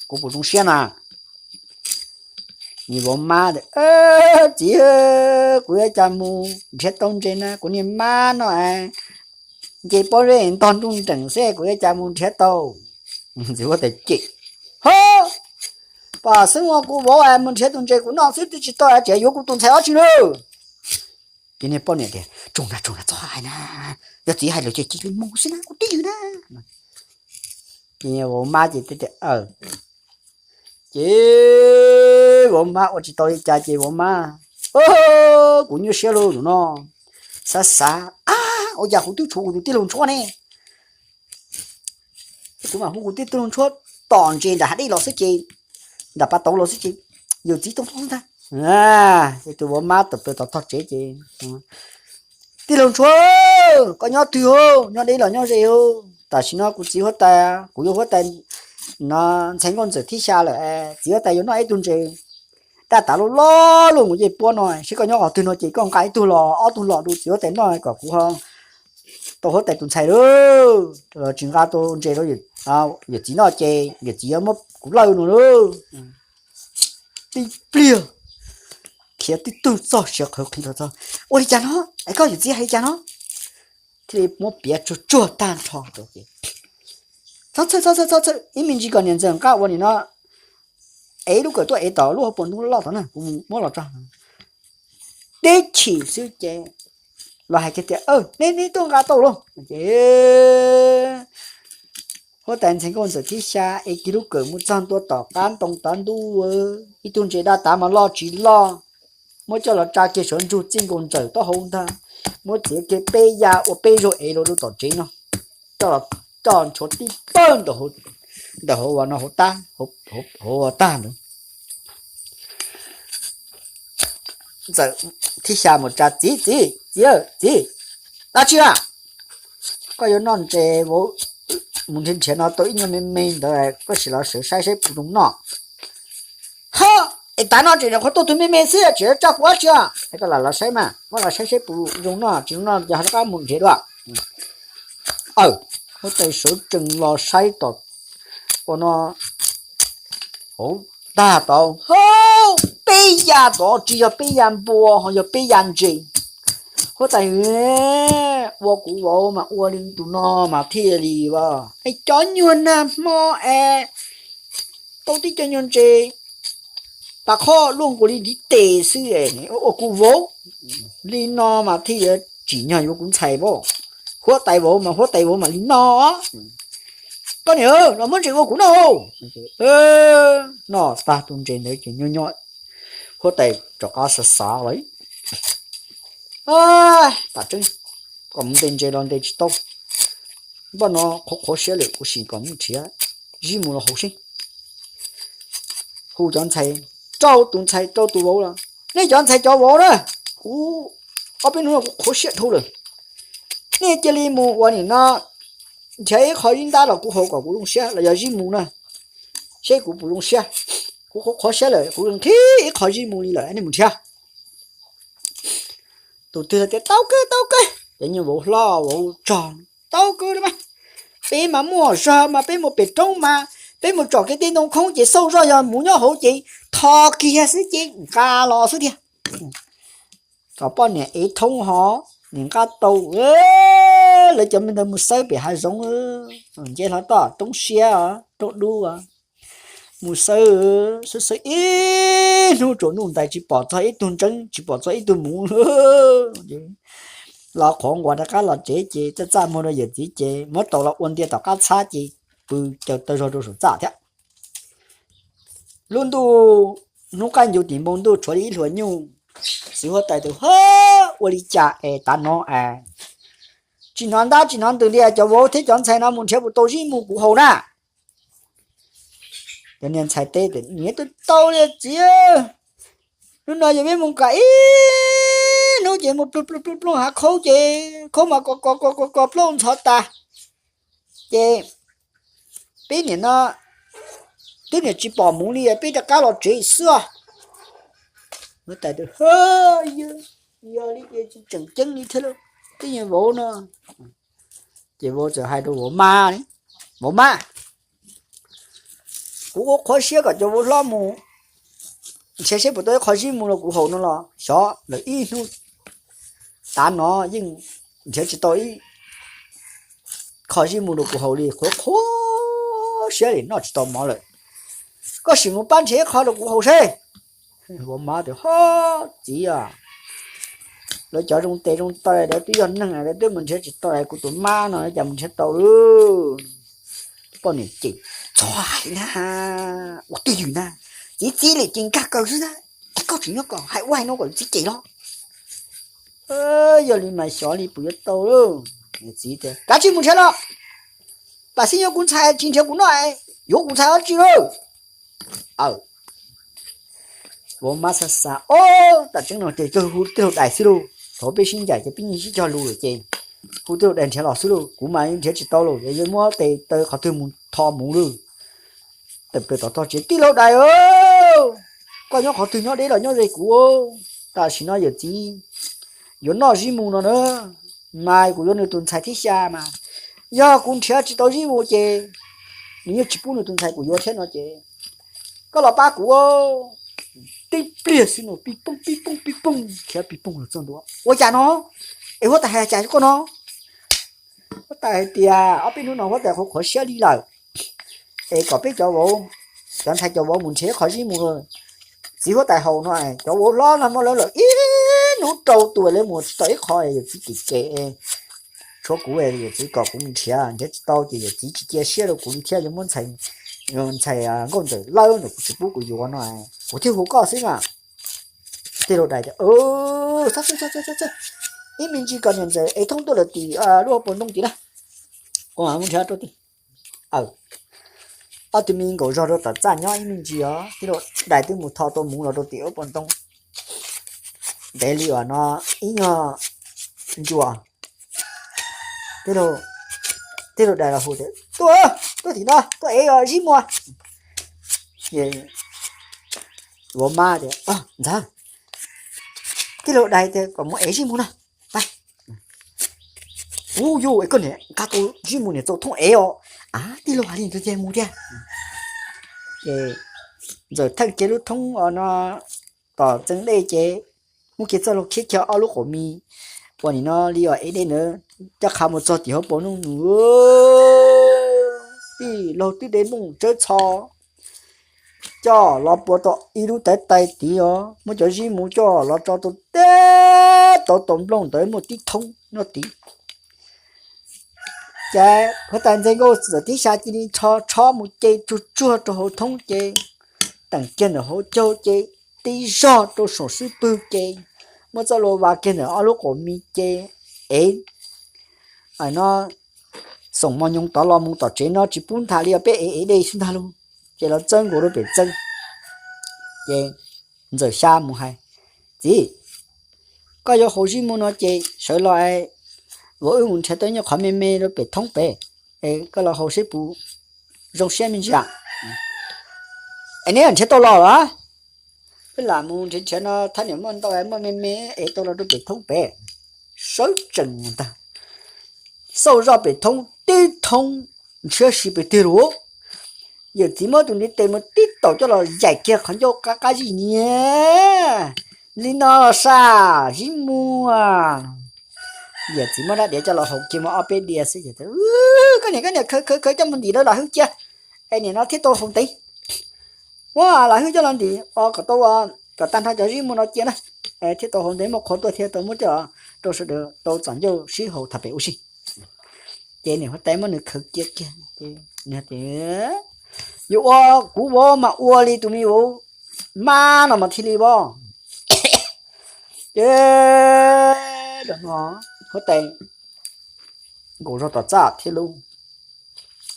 kuv puas zoo siab na. Nws vauv mab tias, txiv, kuv yuav cas mus nrhiav tau ntses na, kuv niag mab no nce pob zeb ntog nruj nreem xwb, kuv yuav cas mus nrhiav tau? Txiv huab tais cem, ho, pom xeeb ua kuv vauv mus nrhiav tus ntses kuv noj xwb twb tsis tau, tseem yuav kuv tus ntxhais dab tsi lawm? Ces niag poj niam tias, tsoom na tsoom na, txhob hais na, yog txiv hais lawm ces cia li mus xwb na, kuv twb yws na. Ces vauv mab ces tias, ces vauv mab ua tsis tau li cas ces vauv mab, kuv nyuaj siab lauj no, xav xav, ab, ua cas kuv twb tshuav kuv tus tij laug Ntshuab ne? Kuv mam hu kuv tij laug Ntshuab tom ntses nram hav dej los xwb ces, nram pas tauv los xwb ces, yawm txiv tau tau xwb ntag. Ces tus vauv mab tawm plaws tom tog tsev ces, tij laug Ntshuab, koj nyob twg, nyob deb los nyob ze? Tam sim no kuv txiv huab tais, kuv yuav huab tais no ntxhais nkauj ntxawm thib xya lawm, txiv huab tais yuav noj ib tug ntses, daj tav loj loj luaj nkaus ncej puab no, seb koj nyob qhov twg no ces koj nqa ib tug los ob tug los rau txiv huab tais noj kom kuv tau huab tais tus ntxhais lawm. Los tsis nqa tau ntses rau yawm txiv noj ces yawm txiv yuav muab kuv lawj no lauj. Tib pliag khiav tib tug txog siav qhawv qhia los txog, ua li cas no? Es koj yawm txiv hais li cas no? Thiaj li muab piav tsuag tsuag tag nrho rau ces, txhob txhawj, txhob txhawj, ib me ntsis kom niam ntxawm nqa ua nim no, ev lub kawm tuaj ev tom lub hauv paus ntoo loj tod na, kuv muab los tso. Tib chim xwb ces los hais kiag tias, neb, neb tuaj nqa tau lauj. Ces huab tais ntxhais nkauj ntxawm thib xya ev kiag lub kawm mus txog ntua tom qab ntoo tod ntuj, ib tug ntses daj tav mas loj tsis loj, muab coj los tsa kiag saum ntsug txij nkaus ntsaum taub hau ntag, muab txiav kiag peb ya ua peb zaug ev los rau tom tsev no, coj los coj nchuav tib pawg ntawm hauv no hauv tag, hauv tag ntawd. Ntxawm thib xya mus tsa, txiv, txiv, txiv, txiv, dab tsi a? Koj yuav noj ntses, vauv mus nrhiav nrhiav no tau ib nyuag me me ntawd, koj sim los sawv saib saib puas zoo noj. Ho, es tav no tseem nyuam qhuav tuaj tus me me xwb, tseem tsa kuv dab tsi a? Es koj lam los saib mas, muab los saib saib puas zoo noj, tsis zoo noj ces ho rov qab mus nrhiav dua. Aw, huab tais sawv tsees los saib tom ua no hauv tag tau, peb ya tod tsis yog peb ya npua, ho yog peb ya ntses. Huab tais, ua kuv vauv mas ua li tus no mas thiaj li, es cov nyuag nag hmo es tau tib co nyuag ntses tas qhov luaj nkaus li ntiv tes xwb, ua kuv vauv li no mas thiaj yuav tsim nyog yuav kuv ntxhais as. Huab tais vauv mas huab tais vauv mam li no. Koj niam, los muab ntses ua kuv noj. Noj tag tus ntses ntawd ces nyob nyob huab tais rov qab xav xav lawm, tam tseeb kom mus ntes ntses los ntes tsis tau, npaj no qhuav qhuav siab lawm, kuv sim kom mus nrhiav zib mus los haus seb. Hu cov ntxhais, rau tus ntxhais rau tus vauv los, nej cov ntxhais cov vauv na, kuv ob peb hnub no kuv qhuav siab dhau lawm, nej cia li mus ua nim no nrhiav ib qho zib ntab los kuv haus kom kuv zoo siab los yog zib mus na, seb kuv puas zoo siab. Kuv qhuav qhuav siab lawm, kuv nrhiav ib qho zib mus li lawm, nej mus nrhiav. Tus twg tias tau kawg tau kawg, cov nyuag vauv hlob vauv tsog, tau kawg li mas. Peb mas muaj zog mas peb mus pem roob mas peb mus tsom kev tej ntoo khoob ces xauj zoj yog mus nyob hauv ces tho kiag xwb ces nqa los xwb tiag. Kom poj niam ev thoob ho nim nqa tau. Lawv cov me ntawd mus xawb pem hav zoov, nce hlo toj roob siab, roob dub. mus xawb, xawb xawb ib hnub tsaus ntuj ntais tsis pom txog ib tug ntseeb, tsis pom txog ib tug muv. Los qhuav nquas rov qab los tsev ces txaj txaj muag rau yawm txiv ces muab tau los ua ntia tom qab txhab ces pw caws taw zog rau saum txaj thiab. Lub ntuj hnub qaij ncu tim npoo ntuj tshuav li ib hlua nyuj, txiv huab tais tias, Hab, ua li cas es tav no es tsis hnov ntab tsis hnov ntws li, cov vauv thiab cov ntxhais no mus nrhiav puas tau zib mu kuv haus na? Cov niag ntxhais teb tias, Niam, twb tau li txiv, hnub no yog peb mus kam ib hnub ces mus ploog ploog ploog ploog hav khaub ces khaub mas kos kos kos kos kos plaub ntxhov tas, ces peb niam no twb niam tsis pom muv li, peb rov qab los tsev xwb os. Huab tais tias, Hab, yog li ces tsis tseem ceeb li thiab lauj, twb yog vauv no. Ces vauv txawm hais rau vauv, Vauv mab, kuv ua qhuav siab kom cov vauv hlob mus nrhiav seb puas tau ib qho zib mu rau kuv haus no los xyov lawm ib hnub tav no yeej nrhiav tsis tau ib qho zib mu rau kuv haus li, qhuav qhuav siab li noj tsis tau mov lawm. Koj sim mus pab nrhiav ib qho rau kuv haus seb. Vauv mab tias, Hab, txiv a, lawv cov zoo tes zoo taw lawv twb yog neeg lawv twb mus nrhiav tsis tau, kuv tus mab no cas mus nrhiav tau lauj? Poj niam ces txog hais na, Ua twj ywm na, txiv txiv li ces nkag kaw xwb na, es koj tseem nyob kom hais ua hais no kom txiv cem los? Yog li mas xyov li puas yuav tau lauj. Txiv tias, Kav tsij mus nrhiav los, pam xij yuav kuv ntxhais tsis nrhiav kuv noj, yuav kuv ntxhais dab tsi lauj? Vauv mab xav xav, Ob, tam tseeb no ces kawg hu tij laug Dais xwb lauj, thaum peb sib ncaim ces peb yeej sib cog lus lawm ces hu tij laug Dais nrhiav los xwb lauj, kuv mas nrhiav tsis tau lauj, yog yuav muab tes taw qhov twg mus tho muv lauj. Tawm plaws tom tog tsev, Tij laug Dais, koj nyob qhov twg nyob deb los nyob ze kuv, tam sim no yawm txiv yuav noj zib mu no na, mas kuv yuav nws tus ntxhais thib xya mas, yog kuv nrhiav tsis tau zib mu ces nws yeej tsis pub nws tus ntxhais kuv yuav thiab no ces koj los pab kuv. Tib pliag xwb no pib pooj pib pooj pib pooj khiav pib pooj los txog ntua, Ua cas no? Es huab tais hais cas koj no? Huab tais hais tias ob peb hnub no huab tais qhuav qhuav siab li lawm, es kom peb cov vauv, cov ntxhais cov vauv mus nrhiav ib qho zib mu txiv huab tais haus no, cov vauv hlob no muab lawv lawm ib hnub rau tus lawv mus tsis tau ib qho, yawm txiv kem kem, tshuav kuv, yawm txiv kom kuv mus nrhiav, nrhiav tsis tau ces yawm txiv tsis cia siab rau kuv li thiab, yuav muab ntxhais nkauj ntxawm lawb ntawm kuv tsis pub kuv yuav no, kuv thiaj hu koj xwb na. Tij laug Dais tias, Ib me ntsis kom niam ntxawm ev thoob tuaj lawm tim lub hauv paus ntoo tim na, kuv mam mus nrhiav rau tim. Ob tug me nkaum zog rau tom txaj nyob ib me ntsis os, tij laug Dais twb mus tho tau muv los rau tim hauv paus ntoo. Ntev li uas no ib nyuag ncua, tij laug Dais los hu tias, Tuaj, tuaj tim no tuaj ev zib mu. Vauv mab tias, Ntxawg, tij laug Dais tias kom mus ev zib mu no. Ub, yus es koj niam nqa tau zib mu niam txaus thoob ev os. Av, tij laug hais li ntawd ces mus thiab. Ces Ntxawm theej kiag lub thoob no tom txee dej ces muab kiag txoj hlua khiab kiag ob lub qaum mis uas nim no li uas ev dej ntawd coj qha mus txog tim hauv paus ntoo nws, tij laug twb de nplooj tsawb txho coj los puas tau ib lub tais tais tid os, muab cov zib mu coj los tso rau teb tau tus nplooj ntawd muaj tib thoob nyob tid. Ces huab tais ntxhais nkauj txawm tib xya cia li tsho tshob mus ce tsuag tsuag rau hauv thoob ces teem kiag ntawm hauv caug ces tib zog rau saum xub pwg ces muab txoj hlua vas kiag ntawm ob lub qaum mis ces ev no xoom mos nyoos tod los mus tom tsev no tsis pub nthav li os, peb ev ev dej xwb ntag lauj. Ces los txawb nkaus rau pem txee. Ces Ntxawm xya mus hais, Txiv, koj yuav haus zib mu no ces sawv los, vauv wb mus nrhiav tau ib nyuag qhov me me rau pem thoob pem, es koj los haus seb puas zoo siab me ntsis. Es neb nrhiav tau los los? Peb lam mus nrhiav nrhiav no thaj niam muaj ntau muaj me me es tau los rau pem thoob pem. Sawv tsees mus ntag, xauj zoj pem thoob tib thoob, ntshiab si pem tiag lauj. Yawm txiv muab tus ntiv tes mus tib taum coj los yaim kiag qhov ncauj qab qab zib niag li no los sas zib mu. Yawm txiv muab rab diav coj los haus kiag mus ob peb diav xwb, koj niam koj niam khaws khaws khaws coj mus ntim rau lam hwj cia, es nim no thiaj tau haus ntev. Ua lam hwj coj los ntim os, kom tau, kom tag nrho cov zib muag no cia na, thiaj tau hauv ntev muaj qhua tuaj thiaj tau muab coj rau sawv daws tau txom ncauj sib haum tham pem ua si. Ces niam huab tais muab nws khaws cia kiag, nws tias, yuav ua kuv vauv mas ua li tus me vauv mab no mas thiaj li vauv. Ces huab tais nkaum zog tom txaj thiab lauj.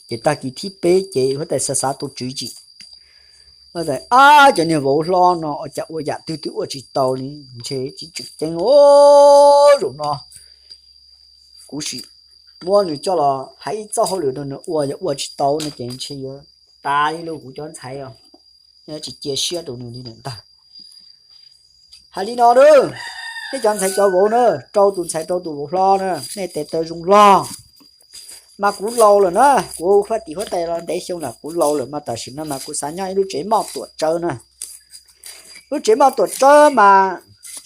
Ces tag kis thib peb ces huab tais xav xav tus tswv tsim, ab, cov niag vauv hlob no ua cas ua yam twg twb ua tsis tau li, ntshe tsis tseem ceeb. Zaum no kuv sim muab nws coj los hais ib txoj hauj lwm rau nws ua, yog ua tsis tau no ces ntshe yuav tas li lauj kuv cov ntxhais os, tsis cia siab rau nws li lawm ntag. Hais li no lauj, nej cov ntxhais cov vauv na, rau tus ntxhais rau tus vauv hlob na, nej tes taw zoo log. Mas kuv laus lawm na, kuv ua tim huab tais los ntev xyoo lawm, kuv laus lawm mas tam sim no mas kuv xav nyob ib lub tsev moj tuam tsawb na. Lub tsev moj tuam tsawb mas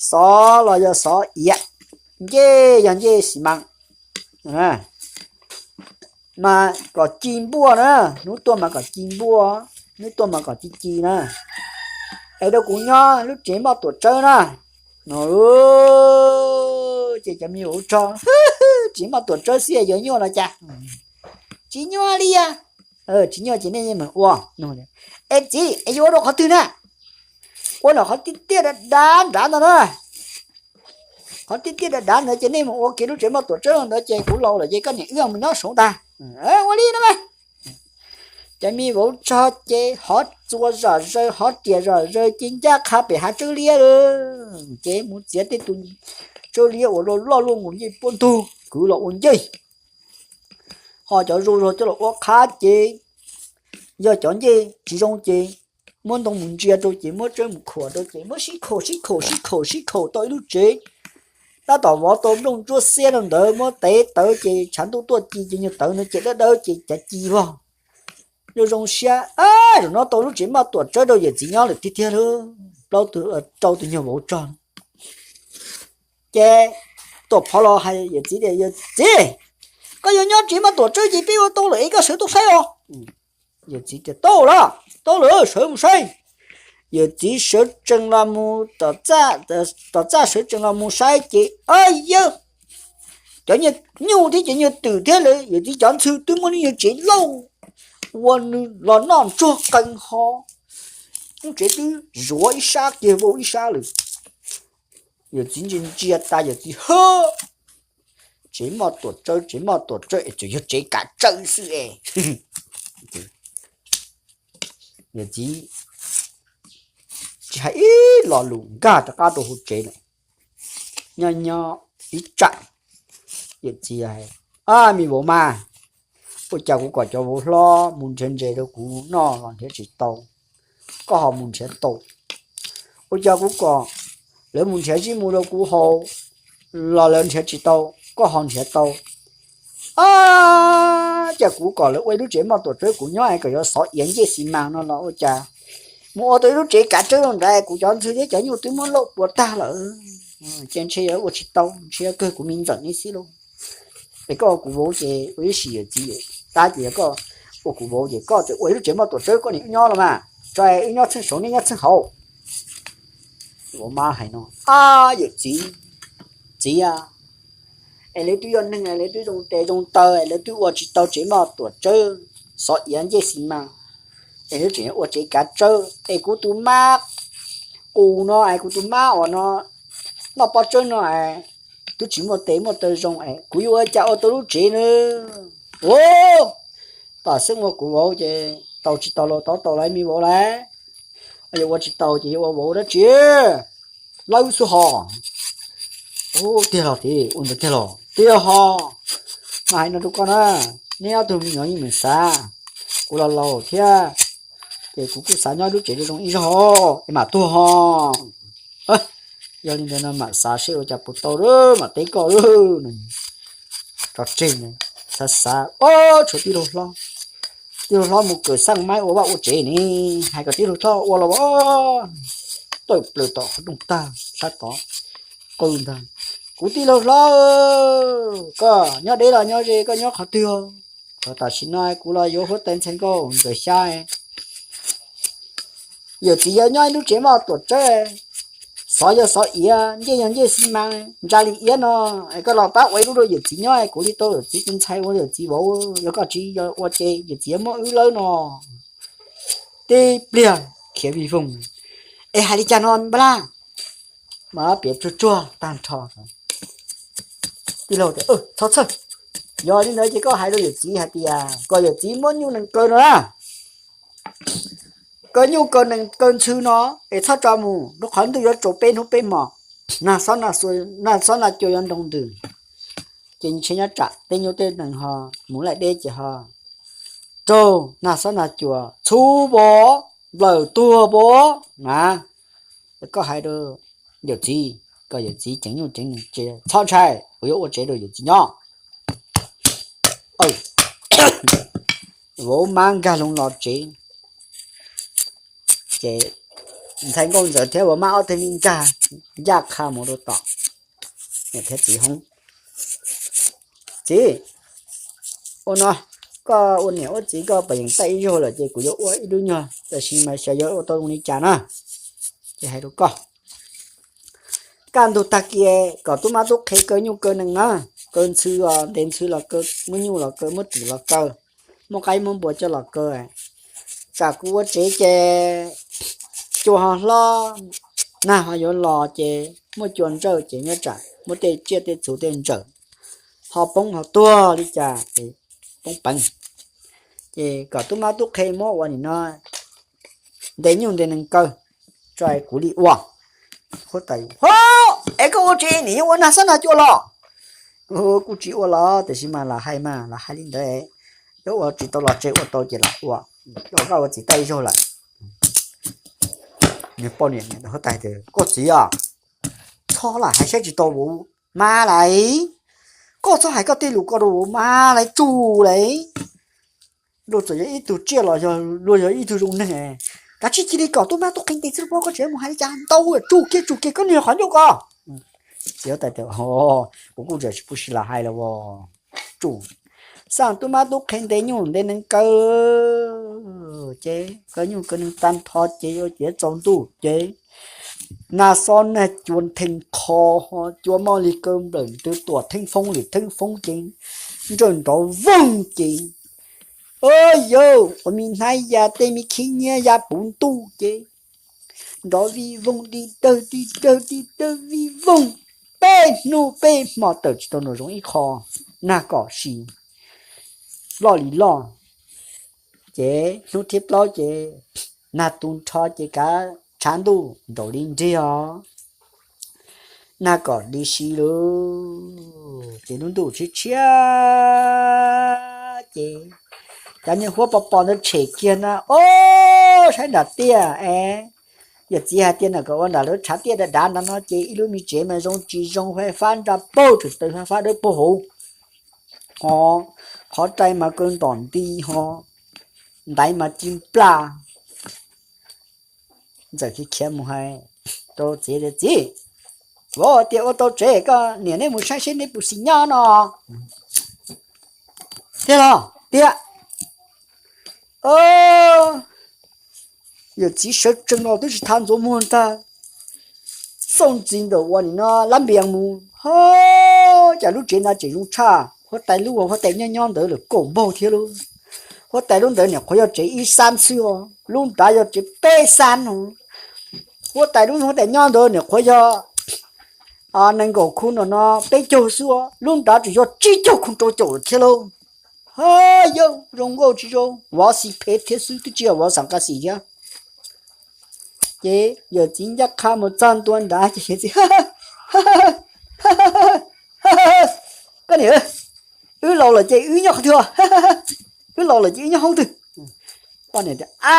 xov los yog xov iav, ncej yog ncej xi mas, mas kom ci npuaj na, hnub tuaj mas kom ci npuaj, hnub tuaj mas kom ci ci na. Es rau kuv nyob lub tsev moj tuam tsawb na no. Ces cov me vauv tso, tsev moj tuam tsawb xwb yuav nyuaj los cas? Tsis nyuaj li os. Tsis nyuaj ces nej yeej meem ua. Es txiv, es yuav ua rau qhov twg na? Ua nram qhov tiaj tiaj dav dav nrad ntag na. Qhov tiaj tiaj dav dav ntawd ces nej mus ua kiag lub tsev moj tuam tsawb ntawd ces kuv laus lawm ces koj niam wb mus nyob saud ntag. Ua li no mas. Cov me vauv tso ces hov txuas zom zaws hov riam zom zaws ces ncaj qha pem hav tsawb liab lawm. Ces mus txiav tej tus tsawb liab uas loj loj luaj nkaus ncej puab ntug kwv los ua ncej. Ho cov zoo zog coj los ua qhab ces yog cov ncej tsis zoo ces muab ntoo mus ntsia rau ces muab tsawb mus khuam rau ces muab sib khaum sib khaum sib khaum sib khaum tau ib lub tsev. Tab tom vov tau nplooj ntsuab xiab rau ntawd muab tev tawv ces tshav ntuj tuaj ci ces nyuag tawv no ces dawb dawb ces cav ci vog. Zoo zoo siab, zaum no tau lub tsev moj tuam tsawb rau yawm txiv nyob lawm tiag tiag lauj. Plaub tug, rau tus nyuag vauv tso. Ces tuam phov los hais yawm txiv tias, yawm txiv, koj yuav nyob tsev moj tuam tsawb ces peb ua tau lawm es koj sawv tuaj saib os. Yawm txiv tias, tau lawm, tau lawm, sawv mus saib. Yawm txiv sawv tsees los mus tom txaj, tom txaj sawv tsees los mus saib ces, yawg, cov nyuj thiab cov nyuag twm thiab lawm, yawm txiv cov ntxhw twb muab lub nyuag tsev lauj ua nws los noj ntsuag qees ho. Lub tsev twb zuav ib sab kiag vau ib sab lawm. Yawm txiv ntsia ntsia tas yawm txiv, hab, tsev moj tuam tsawb, tsev moj tuam tsawb es tseem yog tsev kav tsawb xwb es. Yawm txiv tsis hais ib lo lus, nkag rov qab rau hauv tsev lawm. Nyob nyob ib tsam, yawm txiv, a, me vauv mas, ua cas kuv kom cov vauv hlob mus nrhiav ntses rau kuv noj los nrhiav tsis tau, koj ho mus nrhiav tau? Ua cas kuv kom lawv mus nrhiav zib mu rau kuv haus los lawv nrhiav tsis tau, koj ho nrhiav tau? A, cas kuv kom lawv ua ib lub tsev moj tuam tsawb kuv nyob es kom yuav xov iav ncej xi mas no los ua cas mus ua tau ib lub tsev kav tsawb rau nrad, kuv cov ntxhw thiab cov nyuj twb muab lauj puas tag lawm. Ces ntshe yuav ua tsis tau, ntshe yuav kawg kuv me ntxawm ne xwb lauj. Es koj ua kuv vauv ces ua ib sim yawm txiv, tab ces yog koj ua kuv vauv ces koj txawm ua ib lub tsev moj tuam tsawb koj niam wb nyob los mas, tso wb nyob txheej saud neb nyob txheej hauv. Vauv mab hais no, a, yawm txiv, txiv a, es lawv twb yog neeg es lawv twb zoo tes zoo taw es lawv twb ua tsis tau tsev moj tuam tsawb, xov iav ncej xi mas, es lawv tseem ua tsev kav tsawb es kuv tus mab qus no es kuv tus mab uas no noj pob tsawb no es twb tsis muaj tes muaj taw zoo es kuv yuav ua cas ua tau lub tsev na? Ua, tam xeeb ua kuv vauv ces tau tsis tau los tau tau lawv me vauv lawm, yuav ua tsis tau ces yuav ua vauv dab tsi? Lawv xub ho. Tiag los tiag, ua ntawd tiag los tiag ho. Mas hais no rau koj na, neb ob tug me nyuam yeej meem xav, kuv los laus thiab, ces kuv kuj xav nyob lub tsev zoo zoo ib zaug es mam tuag ho. Yog li ntawd no mam xav seb ua cas puas tau lawm mam teb koj lawm. Tso tseg, xav xav, o, tshuav tij laug hlob. Tij laug hlob mus kawm xaj maib ua vaj ua tsev ne, hais kom tij laug hlob ua los tawm plaws tom qhov rooj tag sab tod qw ntag, kuv tij laug hlob, koj nyob deb los nyob ze, koj nyob qhov twg? Tam sim no kuv los yuav huab tais ntxhais nkauj Ntxawm Xyab. Yawm txiv yog nyob ib lub tsev moj tuam tsawb, xov yog xov iav, ncej yog ncej xi mas, ntsa li iab no, es koj los pab ua ib lub rau yawm txiv nyob, kuv li tau yawm txiv tus ntxhais ua yawm txiv vauv, yog koj tsis ua ces yawm txiv muab wb lawm no. Tib pliag khiav vij voog, es hais li cas no npaj laj, mas piav tsuag tsuag tag nrho. Tij laug tias, txhob txhawj, yog li ntawd ces koj hais rau yawm txiv hais tias kom yawm txiv muab nyuj nees kaw no na, kaw nyuj kaw nees kaw ntxhw no, es txhob tso mus rau qhov ntuj yuav tsaus peb hnub peb hmos, nag xob nag cua yuav nroo ntws, ces ntshe nyob tsam tej nyuj tej nees ho mus laij deb ces ho raug nag xob nag cua txhuv pov, nplawm tuag pov na. Koj hais rau yawm txiv, kom yawm txiv ceev nyuj ceev nees, txhob ntshai, kuv yuav ua tsev rau yawm txiv nyob. Vauv mab nkag loo los tsev, ces ntxhais nkauj ntxawm thiab vauv mab ob tug me nkag ncaj qha mus rau tom niam thiab txiv hoob. Txiv, ua no, koj ua niam ua txiv koj pom yeej tag ib zaug lawm ces kuv yuav ua ib lub nyuag, tab sis mas xyov yuav ua tau zoo li cas na. Ces hais rau koj, kaj ntug tag kiag kom tub mab tub qhe kaw nyuj kaw nees na, kaw ntxhw os, ntes ntxhw los kaw, muab nyuj los kaw, muab twm los kaw, muab qaib muab npua coj los kaw. Tsam kuv ua tsev ces cua ho hlob, nag ho yuav los ces muaj cua ntsawj ces nyob tsam muab tej tsiaj tej txhu tej ntsawm ho poob ho tuag li cas es poob peev. Ces kom tub mab tub qhe muab ua nim no ntes nyuj ntes nees kaw, tso kuv li ua. Huab tais, ho, es koj ua tsev nim yuav ua nag xob nag cua los? Kuv kuj tsis ua los, tiam sis mas lam hais mas lam hais li ntawd, yuav ua tsis tau los tseg, ua tau ces lam ua, ua koj ua txiv tag ib zaug lawm. Nws poj niam huab tais tias, koj txiv os, txhob lam hais saib tsis tau vauv mab lais, koj txhob hais koj tej lus ko rau vauv mab lais, tsum lais. Luag txawm yog ib tug tsiaj los yog luag yog ib tug zoo neeg, kav tsij cia li kom tub mab tub qhe ntes xwb, koj tseem mus hais li cas ntau, tsum kiag tsum kiag, koj niag qhov ncauj ko. Txiv huab tais tias, kuv kuj tseem tsis pub si lam hais los as, tsum. Xaj tub mab tub qhe ntes nyuj ntes nees kaw, ces kaw nyuj kaw nees tag nrho ces yuav ciav tsaus ntuj ces nag xob nag cua theej qho, cua moj li kaw nplawm ntws tuam theej foob lwm theej foob ces ntsawj nrov voog ces, o yawg, ua me hnab ya tej me khib nyiab ya puv ntuj ces nrov vij voog dig dawg dig dawg dig dawg vij voog peb hnub peb hmo tawm tsis tau nraum zoov ib qho, nag kom si loj li loj. Ces hnub thib plaub ces nag tu nrho ces kav tshav ntuj nraum li nrig os, nag kom li si lawm ces lub ntuj tshiab tshiab ces cov niag huab pos pos ntawd tshem kiag na, o, saib nram tiaj es, yawm txiv hais tias kom ua nram lawv tshav tiaj dav dav ntawd no ces ib lub me tsev mas zoo tsis zoo, fais fab ntsa paug tseem taws, fais fab dawb paug hauv, ho qhov rai mas kaw ntom nti ho, ntaiv mas ci nplaj. Ntxawm khiav khiav mus hais rau txiv tias, txiv, vauv tias ua tau tsev, koj niam neb mus saib seb neb puas xis nyob no. Tiag los tiag. Yawm txiv sawv tsees los twb tsis tau ntxuav muag ntag, xauj ntxiv ntawm ua nim no lab npias mus, ho, cas lub tsev ntawd tseem zoo tshaj huab tais lub uas huab tais nyob nyob ntawd lawm kaum npaug thiab lauj. Huab tais lub ntawd niam qhuav yog tsev ib xab xwb os, lub nrad yog tsev peb xab no. Huab tais lub huab tais nyob ntawd niam qhuav yog nees nkaum khu no no peb caug xwb os, lub nrad tseem yog tsib caug khu rau caum lawm thiab lauj. Yawg zoo nkauj tsis zoo, vov xis phem thiab xwb, twb tsis yog vov xam nqa xis thiab. Ces yawm txiv ncaj qha mus txog ntua nrad ces yawm txiv, koj niam, wb laus lawm ces wb nyob qhov twg? Wb laus lawm ces wb nyob hoob twg? Poj niam tias, a,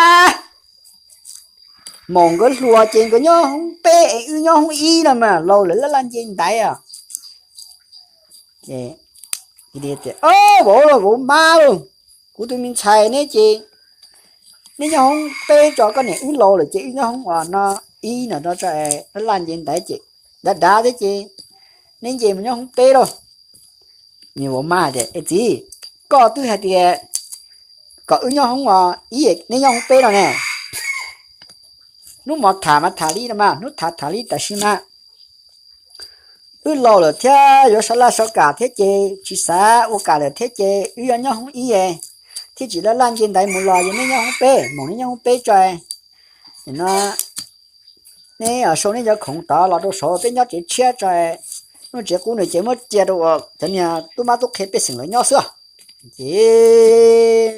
maum nkawd hluas ces nkawd nyob hoob peb es wb nyob hoob ib no mas, laus lawm laj laj nce ntaiv os. Vauv, vauv mab lauj, kuv tus me ntxhais neb ces neb nyob hoob peb tso, koj niam wb laus lawm ces wb nyob hoob uas no ib no no tso, laj laj nce ntaiv ces dav dav thiab ces neb nce mus nyob hoob peb lauj. Vauv mab tias, es txiv, koj twb hais tias kom wb nyob hoob uas ib, neb nyob hoob peb no ne. Hnub mos tham mas tham li no mas, hnub tham tham li tam sim mas wb laus lawm thiab yuav sau laj sau kam thiab ces tsis xav ua kam lawm thiab ces wb yuav nyob hoob ib, thiab tsis laj laj nce ntaiv mus los yog neb nyob hoob peb, mus neb nyob hoob peb tso. No neb sau neb cov khoom tod los rau saud, peb nyob tsev tshiab tso, lub tsev qub no ces muab cia rau uas cov niag tub mab tub qhe pej xeem lawv nyob xwb. Ces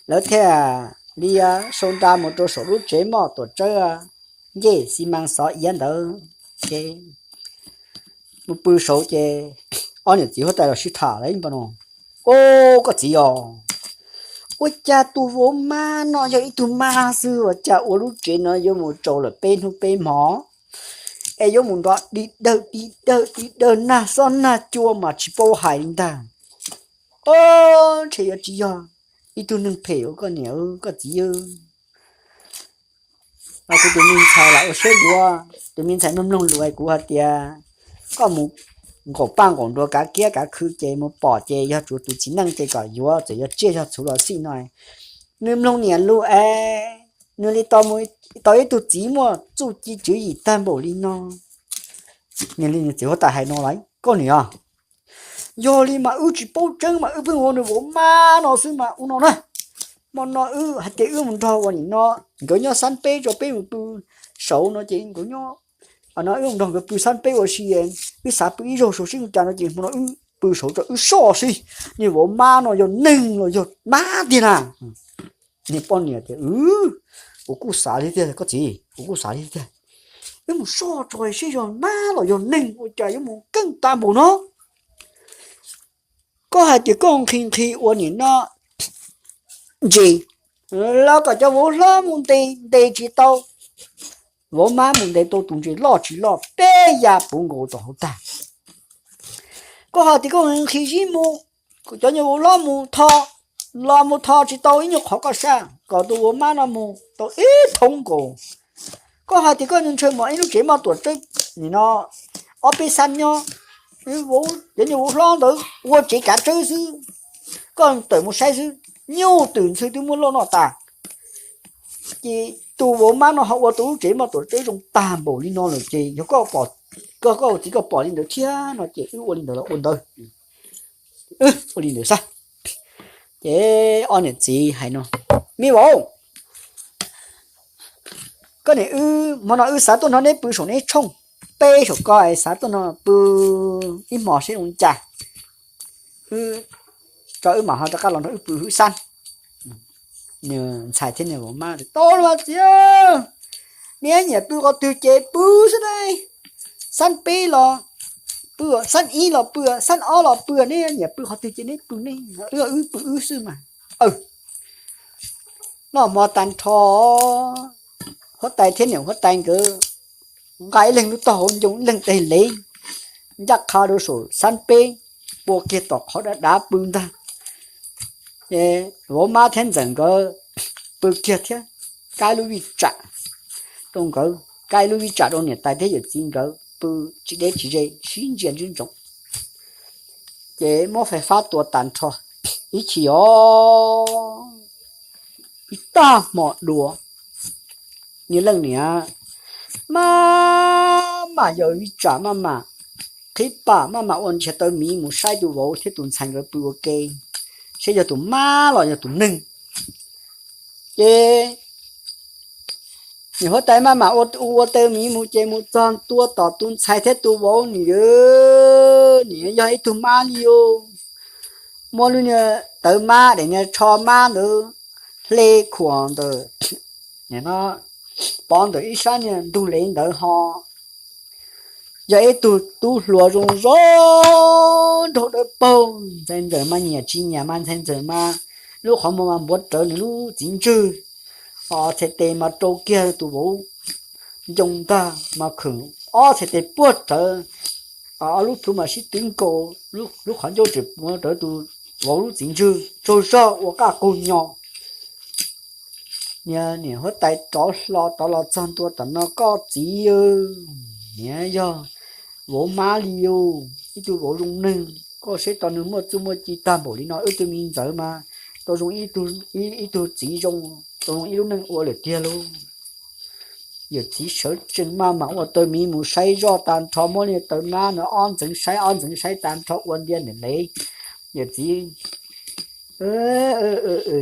lawv thiaj li sau nra mus rau saum lub tsev moj tuam tsawb ncej xi mas xov iav ntawd ces mus pw saud ces ob niam txiv huab tais los sib tham lawm no. Au, koj txiv os, ua cas tus vauv mab no yog ib tug mab xwb ua cas ua lub tsev no yuav mus tsau lawm peb hnub peb hmo es yuav mus nrov di dawg di dawg di dawg nag xob nag cua mas tsis paub hais li ntag. Au, ntshe yuav tsis yog ib tug neeg phem ua koj niam koj txiv. Kuv tus me ntxhais los ua siab yuav, tus me ntxhais mloog mloog lus kuv hais tias koj mus nqaum paj nqaum nruas kav kiab kav khw ces mus pom ces yog tsuav tus txiv neej ces kom yuav, txawm yog tsiaj yog txhuv los xij no. Nws mloog niam lus es nws li tau ib tug txiv muaj txuj ci tswv yim tag npaum li no. Nws li nws txiv huab tais hais no lawm, koj niam, yog li mas wb tsis paub tseeb mas wb pheej ua nws vauv mab no xwb mas ua no na. Hmo no wb hais tias wb mus nrog ua nim no nkawd nyob xab peb tso, peb mus pw saud no ces nkawd nyob no, wb mus nrog nkawd pw xab peb ua si, wb xav pw ib zaug saud sib ua cas no ces hmo no wb pw saud tso wb soj sib. Niag vauv mab no yog neeg los yog mab tiag na? Niag poj niam tias, kuv kuj xav li tiag koj txiv, kuv kuj xav li tiag. Wb mus soj tso sib yog mab los yog neeg ua cas yuav mus keej tag npaum no. Koj hais tias koj nqhis nqhis ua nim no ntsis los kom cov vauv hlob mus ntes, ntes tsis tau. Vauv mab mus ntes tau tus ntses loj tsis loj peb ya puv nkaus tom hauv tag. Koj hais tias koj nqhis zib mus, kom cov nyuag vauv hlob mus tho, los mus tho tsis tau ib nyuag qhov koj saj, kom tus vauv mab no mus tau ib thoob nkaus. Koj hais tias koj ntshaw mos ib lub tsev moj tuam tsawb nim no ob peb xab nyob, cov nyuag vauv hlob ntawd ua tsev kav tsawb xwb, koj tawm mus saib xwb, nyuj twm ntxhw twb muab loj noj tas. Ces tus vauv mab no ho ua tau lub tsev moj tuam tsawb zoo tag npaum li no lawm ces yog koj, koj txiv koj pom li ntawd thiab no ces wb ua li ntawd los ua ntawd, ua li ntawd xwb. Ces ob niam txiv hais no, me vauv, koj niam, wb hmo no wb xav tuaj nrog neb pw saum neb tshooj, peb saum ko es xav tuaj no pw ib hmos seb zoo li cas, wb, tso wb mam ho rov qab los nrog wb pw hwb xab. Nws ntxhais thiab nws vauv mab, tau los txiv, neb nyiam pw qhov twg ces pw xwb ne. Xab peb los pw, xab ib los pw, xab ob los pw, neb nyiam pw qhov twg ces neb pw neb, wb pw wb xwb mas. Noj hmo tag nrho, huab tais thiab niam huab tais nkawd nqa ib leeg lub taub hau ncoo ib leeg tes lev, ncaj qha rau saum xab peb, pua kiag tom qhov dav dav pw ntag. Ces vauv mab thiab ntxawm nkawd pw kiag thiab, kaib lub vij tsam rau nkawd, kaib lub vij tsam rau niam tais thiab yawm txiv nkawd pw tsis deb tsis ze sib ntsia ntsoov. Ces muab fais fab tua tag nrho, ib chim os, ib tag hmo dua, niag leej niam maj mam yawm vij tsam, maj mam qhib pam, maj mam ua nrhiav taw miv mus saib tus vauv thiab tus ntxhais nkawd pw ua ke, seb yog tus mab los yog tus neeg. Ces niam huab tais maj mam ua ua taw miv mus ces mus txog ntua tom tus ntxhais thiab tus vauv, nim, nim yog ib tug mab li os. Muaj lub niag tawv mab daim niag tsho mab ntawd hle khuam ntawm, pov ntawm ib sab niag ntug lev ntawd ho yog ib tug tub hluas zoo zoo nraug dawb paug. Ntxhais ntxawm mas nyiam tsis nyiam mas ntxhais ntxawm mas lub qhov muag mas npuav rawv nws lub txiv ntswg, txhais tes mas rau kiag tus vauv ncoo ntag mas khwm ob txhais tes puag rawv, ob lub plhu mas sib twv nkaus, lub qhov ncauj tseem puav rawv tus vauv lub txiv ntswg tsaug zog ua qaj qaug nyo. Niag niam huab tais rov hlo rov los txog ntua tom no, koj txiv, niam yog vauv mab li os, ib tug vauv zoo neeg, koj saib tau nws muaj txuj muaj ci tag npaum li no, wb tus me ntxawm mas tau zoo ib tug txiv zoo, tau zoo ib lub neej ua lawm tiag lauj. Yawm txiv sawv tsees maj mam ua taw miv mus saib zoj tag nrho, muab li taw mab no ob ntxeev saib ob ntxeev saib tag nrho ua ntia ntawm ntev. Yawm txiv,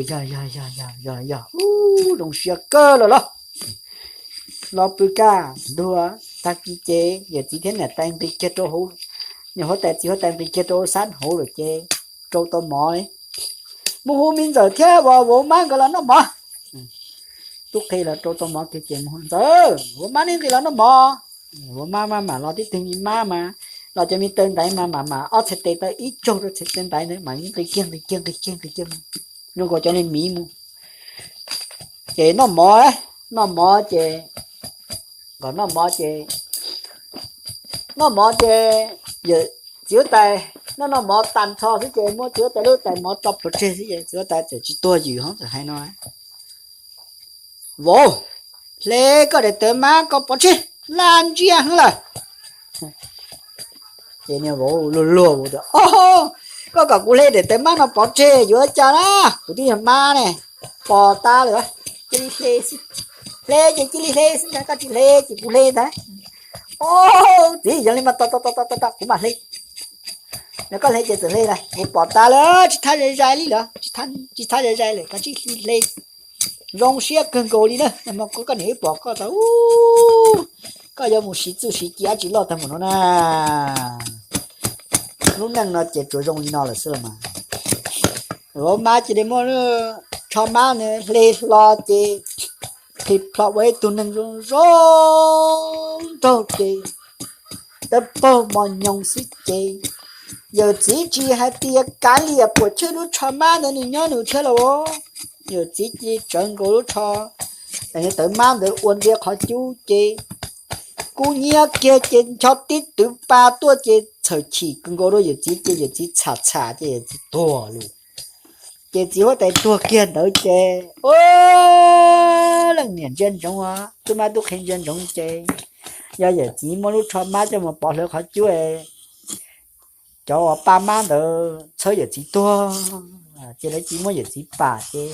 yog yog yog yog yog, ub, zoo siab kawg lawm los. Los pw kaj ntug tag kis ces yawm txiv thiab niam tais nqis kiag rau hauv, niam huab tais txiv huab tais nqis kiag rau sab hauv lawm ces rau tau mov, mus hu me ntxawm thiab vauv mab nkawd los noj mov. Tub qhe los rau tau mov kiag ces mus hu ntxawm, vauv mab neb nqis los noj mov. Vauv mab maj mam los tib tug me mab mas los cov me taw ntaiv mas mam mam ob txhais tes taw ib tsaug rau txhais tes ntaiv ntawd mas nqis kiag nqis kiag nqis kiag nqis kiag. Zoo nkaus cov niag miv mus. Ces noj mov, noj mov ces, noj mov ces, noj mov ces yawm txiv huab tais noj noj mov tag nrho xwb ces muab txiv huab tais lub tais mov tso plhuav tseg xwb ces txiv huab tais txawm tsis tuag ywm hov txawm hais no, vauv, hle koj daim tawv mab ko pov tseg, laj ntsiab heev lawm. Ces niag vauv luag luag vauv tias, o, koj kom kuv hle daim tawv mab no pov tseg yuav cas na, kuv twb yog mab ne, pov tas lawm, cia li hle xwb. Hle ces cia li hle xwb ntag, koj tsis hle ces kuv hle ntag. O, txiv, yog li mas to to to to to kuv mam hle. Yog koj hle ces txawm hle las, kuv pov tas lawm, tsis thab zais zais li lawm, tsis thab zais zais lawm, koj tsis hle. Zoo siab kawg nkaus li na, koj niam wb pom koj tas, koj yuav mus siv txuj siv ci dab tsi loj tag mus no na. Lub neej no ces tsuas zoo li no lawm xwb los mas. Vauv mab cia li muab tsho mab nws hle hlo ces qhia plho ua ib tug neeg zoo zoo nraug ces tawb paug mos nyoos xwb ces yawm txiv tsis hais tias kav liam puam chawj lub tsho mab ntawd nws nyob nws thiab los. Yawm txiv cia li tsawv nkaus lub tsho tawv mab ntawd ua ntiab qhov cub ces kub nyiab kiag ces ncho tib twv pa tuaj ces txhawm chim kawg nkaus rau yawm txiv ces yawm txiv txham txham ces yawm txiv tuag lawm. Ces txiv huab tais tuag kiag ntawd ces, leej niam ntsia ntsoov, tub mab tub qhe ntsia ntsoov ces yog yawm txiv muab lub tsho mab coj mus pov hlawv qhov cub, cov uas pa mab ntawd txhawb yawm txiv tuag, ces lawv cia li muab yawm txiv pam ces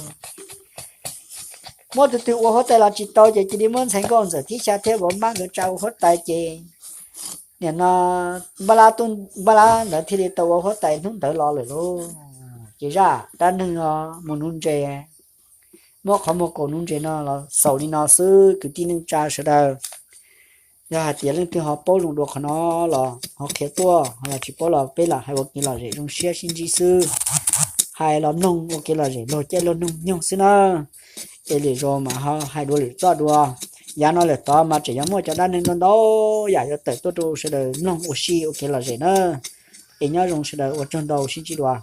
muab tus twg ua huab tais los tsis tau ces cia li muab ntxhais nkauj ntxawm thib xya thiab vauv mab nkawd tsa ua huab tais ces nim no npaj lab ntawd thiaj li tau ua huab tais hnub ntawd los lawm lauj. Ces zaj dab neeg no mus nuv ntses, muab qhov muag kaus nuv ntses no los xaus li no xwb kwv tij neej tsa sawv daws. Yog hais tias leej twg ho paub zoo dua qhov no los ho qhia tuaj, ho yog tsis paub los peb lam hais ua kev lom zem zoo siab sib ntsib xwb. Hais los mloog ua kev lom zem, luag caij luag nyoog xwb na. Ces lwm zaus mas ho hais dua lwm txoj dua. Yav no lawm tod mas tseem yuav muaj cov dab neeg ntau ntau yam yuav tawm tuaj rau sawv daws mloog ua si ua kev lom zem na. Es nyob zoo sawv daws, ua tsaug ntau, sib ntsib dua.